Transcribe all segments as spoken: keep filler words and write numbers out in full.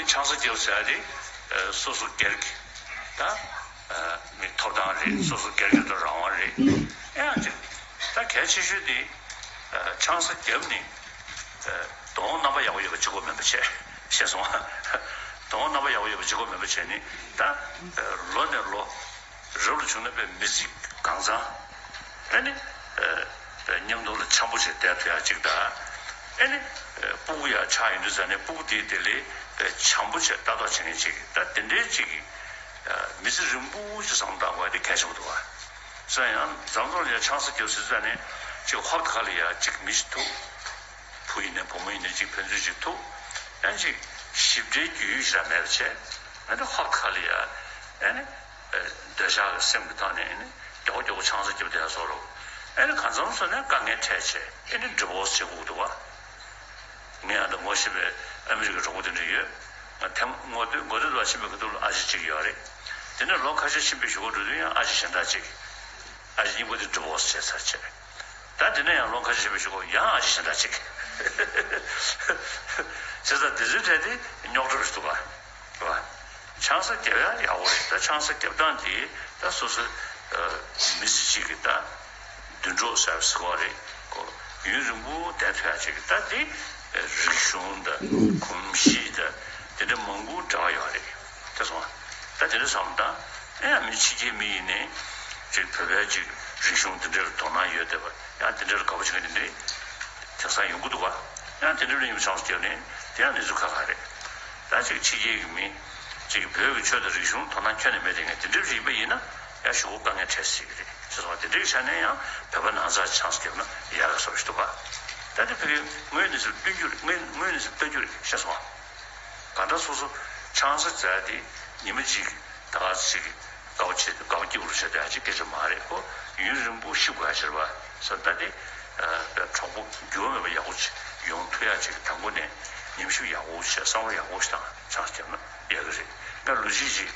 ཆང་ས་རྒྱབ་ཟེར་ཡ་དེ་སོ་སོ་སྒེར་གྱི་ད་མི་ཐོབ་ཐང་རེད། སོ་སོ་སྒེར་གྱི་ད་རང་དབང་རེད། ཨེ་ཡང་ཅིག་ད་གལ་ཆེ་ཤོས་དེ་ཆང་ས་རྒྱབ་ནས་དོ་དགོང་རྣམ་པ་ཡག་པོ་ཡོད་པ་གཅིག་པོ་མིན་པ་བྱས། ཤེས་སོང་ང་། དོ་དགོང་རྣམ་པ་ཡག་པོ་ཡོད་པ་གཅིག་པོ་མིན་པ་བྱས་ནས་ད་ལོ་ནས་ལོ་རབས་ལ་བྱུང་ན་པའི་མི་ཚེ་གང་ཚང་ཨེ་ནི་མཉམ་དུ་ལ་འཆམ་པོ་བྱས་བསྡད་ཐུབ་ཡ་ཅིག་དང་། ཨེ་ནི་སྤུ་གུ་ཡ་ཆགས་ཡོང་དུས་ཙ་ནས་སྤུ་གུ་དེའི་དེ་ལས་པའི་འཆམ་པོ་བྱས་ལྟ་རྟོག་བྱེད་མཁན་ཅིག་ད་དེ་འདྲའི་ཅིག་མི་ཚེ་རིང་པོ་ཅིག་བསམ་བློ་བཏང་དགོས་ཡ་དེ་གལ་ཆེན་པོ་འདུག་བ། སོ་ཡང་འཛམ་བཟོ་ལ་ཡ་ཆང་ས་རྒྱབ་ཟེར་ཙ་ནས་ཅིག་ཧོབ་ཁ་ལ་ཡ་ཅིག་མི་ཞིག་ཐུག་བུ་ཡིན་ནའི་བུ་མོ་ཡིན་ནའི་ཅིག་ཕན་ཚུན་ཅིག་ཐུག་ཡང་ཅིག་ཞིབ་ཕྲའི་རྒྱུས་ཡོད་ཞིག་ལ་མེད་པ་བྱས། ཨ་ནི་ཧོབ་ཁ་ལ་ཡ་ཨ་ནི་འདོད་ཆགས་ཀྱི་སེམས་ཀྱི་ཐོག་ནས་ཨ་ནི་མགྱོགས་མགྱོགས་ཆང་ས་རྒྱབ་བསྡད་བཟོ་རོགས། ཨ་ནི་གང་འཚམ་སོང་ན་དཀའ་ངལ་འཕྲད་བྱས་ཨ་ནི་ཌི་བོར་སི་བྱེད་དགོས་འདུག་བ། ངས་ཨ་ད་ངོ་ཤེས་པའི་ཨ་མི་རི་ཀའི་གྲོགས་པོ་དེ་འདྲ་ཡོད། ང་ཐེངས་ངོ་སྟོད་ངོ་སྟོད་དུ་ཕྱིན་པའི་ཁ་ཐུག་ལ་ཨ་ཅེ་གཅིག་ཡོད་རེད། དེ་ནས་ལོ་ཁ་ཤས་ཕྱིན་པའི་གཞུག་གུ་འགྲོ་དུས་ཡང་ཨ་ཅེ་གཞན་དག་གཅིག་ཨ་ཅེ་གཉིས་པོ་དེ་ཌི་བོར་སི་བྱས་ཚར་བྱས། ད་དེ་ནས་ཡང་ལོ་ཁ་ཤས་ཕྱིན་པའི་གཞུག་གུ་ཡང་ཨ་ཅེ་གཞན་དག་གཅིག་བྱས་ཙང་དེ་ཚོའི་གྲས་དེ་རྙོག་དྲ་རེད་འདུག་ག་རེད་བ། ཆང་ས་རྒྱབ་ཡ་ཡག་པོ་རེད། ད་ཆང་ས་རྒྱབ་སྟངས་དེ་ད་སོ་སོ་མི་ཚེ་གཅིག་གི་ད་དུད་འགྲོ་ཟེར་བ་ཟེར་བ་རེད་ཀོ། ཡུན་རིང་པོ་བསྡད་ཐུབ་ཡ་ཅིག་གི་ད་དེ་རིག་གཞུང་དང་གོམས་གཤིས་དང་དེ་འདྲ་མང་པོ་འབྲེལ་བ་ཡོད་རེད། དེ་སོང་ད་དེ་འདྲ་བསམ་ད་ཨེ་ཡང་མི་ཕྱི་རྒྱལ་མི་ཡིན་ནའི་ཅིག་བོད་པའི་ཅིག་རིག་གཞུང་དེ་འདྲ་ལ་དོ་སྣང་ཡོད་བསྡད་པ་ཡང་དེ་འདྲ་ལ་དགའ་པོ་བྱེད་མཁན་དེ་འདྲ་དེང་སང་ཡོང་གི་འདུག་ག་ཡང་དེ་འདྲ་ལ་ཡིན་པ་ཆང་ས་རྒྱབ་ནས་དེ་ཡང་གནས་ཚུལ་ཁག་ཁག་རེད། ད་ཅིག་ཕྱི་རྒྱལ་གྱི་མི་ཅིག་བོད་ཀྱི་ཆོས་དང་རིག་གཞུང་དོ་སྣང་ཁྱོན་ནས་མེད་དེ་ངས་དེ་འདྲ་ཞིག་ཡིན་པ་ཡིན་ན་ཡང་ཞུ་གོ་དཀའ་ངལ་འཕྲད་སྲིད་ཀྱི་རེད་ཤེས་སོང་བ། དེ་འདྲའི་ཆ་ནས་ཡང་བོད་པ་ནང་ཚགས་ཆང་ས་རྒྱབ་ན་ཡག་གི་བཟོ་ཞིག་འདུག་ག་ད་དེ་བོད་ཀྱི་དངོས་གནས་སུ་སྟོན་རྒྱུ་རེད། དངོས་དངོས་གནས་སུ་ལྟ་རྒྱུ་རེད་ཤེས་སོང་བ། གང་ལྟར་སོ་སོ་ཆང་ས་རྒྱག་དེ་ཉི་མ་གཅིག་ད་ག་ཅིག་དགའ་བོ་བྱེད་དགའ་བོ་སྐྱིད་པོ་བྱེད་དེ་ཨ་ཅིག་སྐད་ཆ་མ་རེད་ཁོ། ཡུན་རིང་པོ་ཤི་དགོས་ཡ་ཕྱིར་བ་ས་ད་དེ་གྲོགས་པོ་འགྱུར་བ་མེད་པ་ཡག་པོ་ཅིག་ཡོང་ཐུབ་ཡ་ཅིག་དང་པོ་ནས་ཉམས་ཞིབ་ཡག་པོ་བྱས་བསམ་བློ་ཡག་པོ་ཞིག་བཏང་ཆང་ས་བརྒྱབ་ན་ཡག་གི་རེད། ང་ལོ་གཅིག་ཅིག་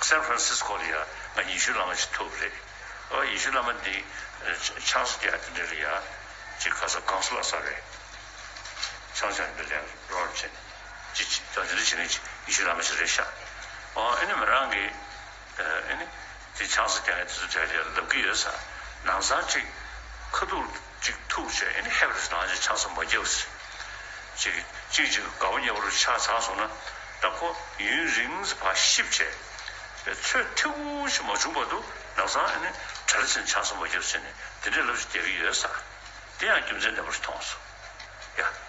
སན་ཧྥ་རན་སིས་ཀོ་ལ་ཡ་ང་ཡེ་ཤུ་བླ་མ་ཅིག་ཐུག་རེད། ཨོ་ཡེ་ཤུ་བླ་མ་འདི་ཆང་ས་རྒྱག་དེ་འདྲ་ལ་ཡ་ཅིག་ག་ས་གང་ས་ལ་ས་རེད། ཆང་ས་འདི་ལ་ཡ་རོགས་བྱས་ཅིག་ཅིག་ད་དེ་འདྲ་བྱས་ནས་ཅིག་ཡེ་ཤུ་བླ་མ་ཞིག་རེད་ཤག་ཨོ་ཨ་ནི་མི་རང་གི་ཨ་ནི་དེ་ཆང་ས་རྒྱག་མཁན་དེ་ཚོ་གྲས་ལ་ལབ་ཀྱི་ཡོད་ས། ནང་སང་ཅིག་ཁ་ཐུག་ཅིག་ཐུག་བྱས་ཨ་ནི་ཧེབ་རེ་ནང་ཅིག་ཆང་ས་མ་རྒྱབ་ཟེར། ཅིག་ཅིག་ཅིག་དགའ་བོ་ཉེ་བོ་རུ་ཆགས་ཚར་སོང་ན་ད་ཁོ་ཡུན་རིང་ཙམ་ཕར་ཤི་བྱས་ཚོད་ཐིག་པོ་ཞིག་མ་བྱུང་བར་དུ་ནང་སང་ཨ་ནི་གྲལ་ཟིན་ཆང་ས་མ་རྒྱབ་ཟེར་ནས་དེ་འདྲའི་ལབ་ཞིག་རྒྱག་གི་ཡོད་ས། དེ་ཡང་རྒྱུ་མཚན་ལྡན་པ་ཞིག་མཐོང་སོང་ཡ།